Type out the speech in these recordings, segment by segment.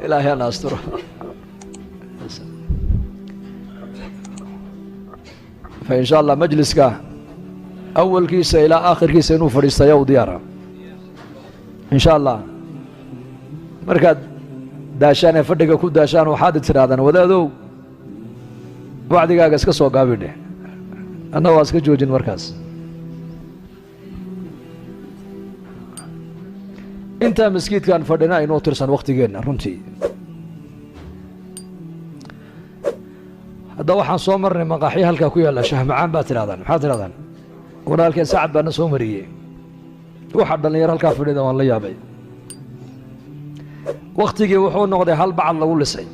Ilaahay hana asturo. Fa in sha Allah majliska awalkiisa ilaa aakhirkiisa inuu fadhiisto ayaa u diyaara in sha Allah. Markaad daashaan ee fadhiga ku daashaan, waxaad tidhahdaan, "Wadaadow, wacdigaaga iska soo gaabidhe." Anna waa iska joojin. Markaas intaa maskiidkaan fadhina inoo tirsan waktigeenna runtii. Hadda waxaan soo marnay maqaaxyo halkaa ku yaalla, shahmacaan baad tidhahdaan, maxaad tidhahdaan? Walaalkeen Sacad baana soo mariyey. Waxaa dhallinyaro halkaa fadhida waan la yaabay. Waktigii wuxuu noqday hal bacad lagu lisay.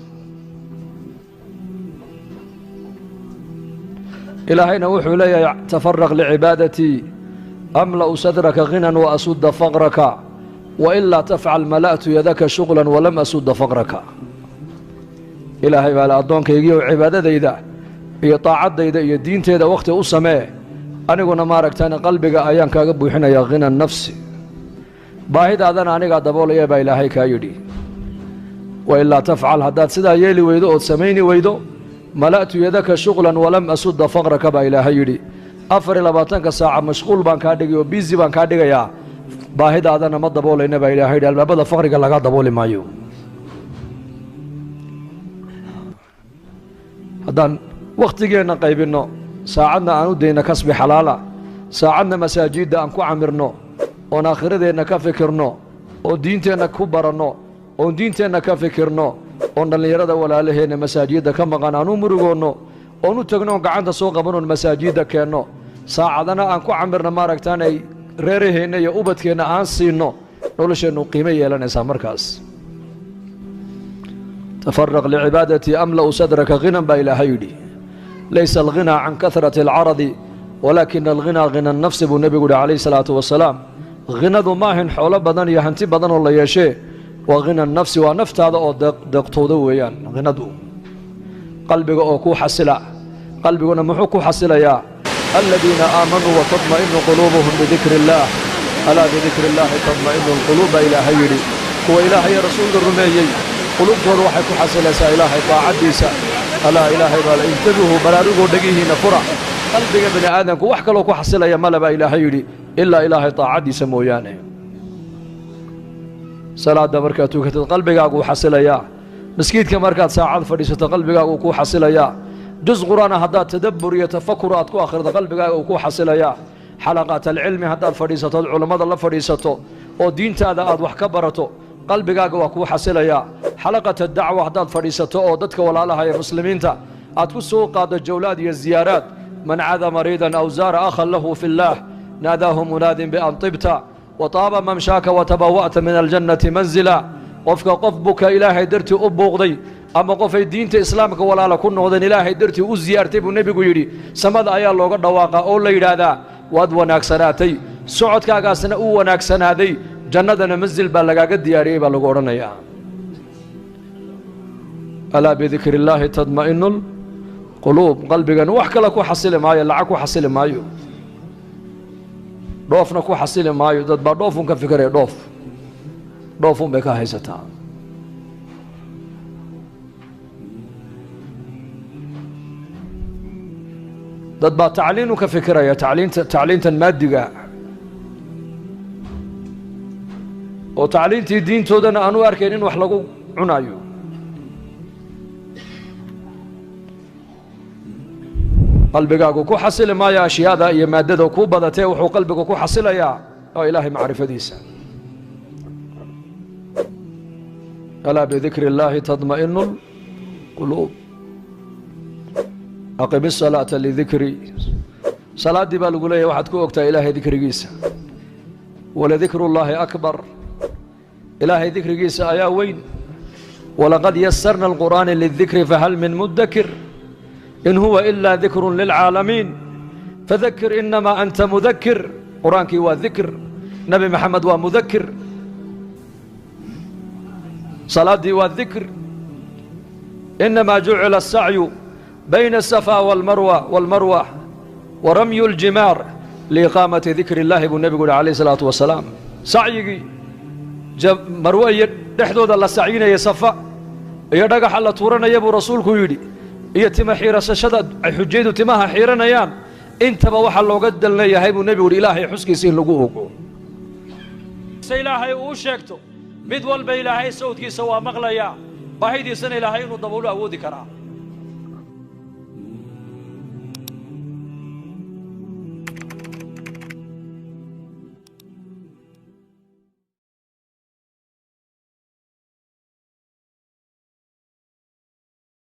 Ilaahayna wuxuu leeyahay, "Tafaraq licibaadatii amla'u sadraka ghinan wa asudda faqraka, wailaa tafcal mala'tu yadaka shuغla walam asudda faqraka." Ilaahay baa le, "Addoonkaygiiyow, cibaadadayda iyo taacadayda iyo diinteeda wakhti u samee, aniguna maaragtaan qalbiga ayaan kaaga buuxinayaa ghina nafsi, baahidaadana anigaa daboolaya," baa Ilaahay kaa yidhi. "Wailaa tafcal," haddaad sidaa yeeli weydo ood samayni weydo, "mala'tu yadaka shuغlan walam asudda faqraka," baa Ilaahay yidhi. 24-ka saaca mashquul baan kaa dhigay oo busy baan kaa dhigayaa, baahidaadana ma daboolayna, baa Ilahay yidhi. Albaabada faqriga lagaa dabooli maayo. Haddaan wakhtigeenna qaybinno, saacadna aan u dayno kasbi xalaala, saacadna masaajidda aan ku camirno, oon aakhiradeenna ka fikirno, oo diinteenna ku baranno, oon diinteenna ka fikirno, oon dhallinyarada walaalaheenna masaajidda ka maqan aan u murugoonno, oon u tagno, oon gacanta soo qabanoon masaajidda keenno, saacadana aan ku camirno maaragtaanay reeraheenna iyo ubadkeenna aan siinno, nolosheennu qiimo yeelanaysaa markaas. "Tafaraq licibaadatii amla'u sadraka ghinan," baa Ilaahay yidhi. "Laysa alghinaa can kahrati alcaradi, walaakina alghinaa ghina nafsi," buu nebigu yihi calayhi salaatu wasalaam. Ghinadu maahin xoolo badan iyo hanti badan oo la yeeshee, waa ghina nafsi, waa naftaada oo deeqtooda weeyaan ghinadu, qalbiga oo ku xasila. Qalbiguna muxuu ku xasilayaa? "Aladiina aamanuu watadma'inu quluubuhum bidikri illaah, alaa bidikri illaahi tadma'inu alquluub," baa Ilaahay yidhi. Kuwa Ilaahay iyo rasuulka rumeeyey, qulubtooda waxay ku xasilaysaa Ilaahay daacaddiisa. Alaa, Ilaahay baa intabihuu, baraarugoo dhegihiinna fura, qalbiga bini aadamku wax kaloo ku xasilaya male, baa Ilaahay yidhi, ilaa Ilaahay daacaddiisa mooyaane. Salaadda markaad tukatid qalbigaaguu xasilayaa. Maskiidka markaad saacad fadhiisato qalbigaagu kuu xasilayaa. Juz qur-aana haddaad tadabbur iyo tafakur aad ku akhrido qalbigaaga uu kuu xasilayaa. Xalaqaat alcilmi haddaad fadhiisato ood culammada la fadhiisato oo diintaada aad wax ka barato, qalbigaaga waa kuu xasilayaa. Xalaqat addacwa haddaad fadhiisato oo dadka walaalaha ee muslimiinta aad ku soo qaaddo jawlaad iyo ziyaaraad, "Man cada mariidan aw zaara akhan lahu fi اllaah, naadaahu munaadin bian tibta wataaba mamshaaka watabawa'ta min aljannati manzila." Qofka qof buka Ilaahay dartii u buuqday ama qofay diinta Islaamka walaala ku noqdeen Ilaahay dartii u siyaartay, buu nebigu yidhi, samada ayaa looga dhawaaqaa oo la yidhaahdaa, "Waad wanaagsanaatay, socodkaagaasna u wanaagsanaaday, jannadana mansil baa lagaaga diyaariyey," baa lagu odhanayaa. Alaa bidikri illaahi tadma'inu lquluub. Qalbigan wax kale ku xasili maayo, lacag ku xasili maayo, dhoofna ku xasili maayo. Dad baa dhoofun ka fikiraya, dhoof dhoofun bay ka haysataa. Dad baa tacliinu ka fikiraya, tacliinta, tacliintan maadiga, oo tacliintii diintoodana aan u arkayn in wax lagu cunayo. Qalbigaagu ku xasili maayo ashyaada iyo maaddada kuu badatee, wuxuu qalbigu ku xasilayaa oo Ilaahay macrifadiisa. Alaa bidikri illaahi tadma'inu lquluub. "Aqim isalaata lidikri." Salaaddii baa lagu leeyahy waxaad ku ogtaa Ilaahay dikrigiisa. Waladikru llaahi akbar, Ilaahay dikrigiisa ayaa weyn. "Walaqad yasarna alqur'aana lidikri, fahal min mudakir? In huwa ilaa dikru lilcaalamiin, fadakir inamaa anta mudakir." Qur-aankii waa dikr, Nebi Maxamed waa mudakir, salaaddii waa dikr. "Inamaa jucila asacyu bayna asafa walmarwa wa ramyu aljimaar liiqaamati dikri illahi," buu nebigu yihi calayh isalaatu wasalaam. Sacyigii Marwe iyo dhexdooda la sacyinayay, Safa Iyo dhagaxa la tuuranaya buu rasuulku yidhi, iyo tima xiirasashada ay xujaydu timaha xiiranayaan, intaba waxaa looga dan leeyahay buu nebigu yidhi Ilaahay xuskiisa in lagu ogo, se Ilaahay uu sheegto. Mid walba Ilaahay sawdkiisa waa maqlayaa, baahidiisana Ilaahay inuu daboolo awoodi karaa.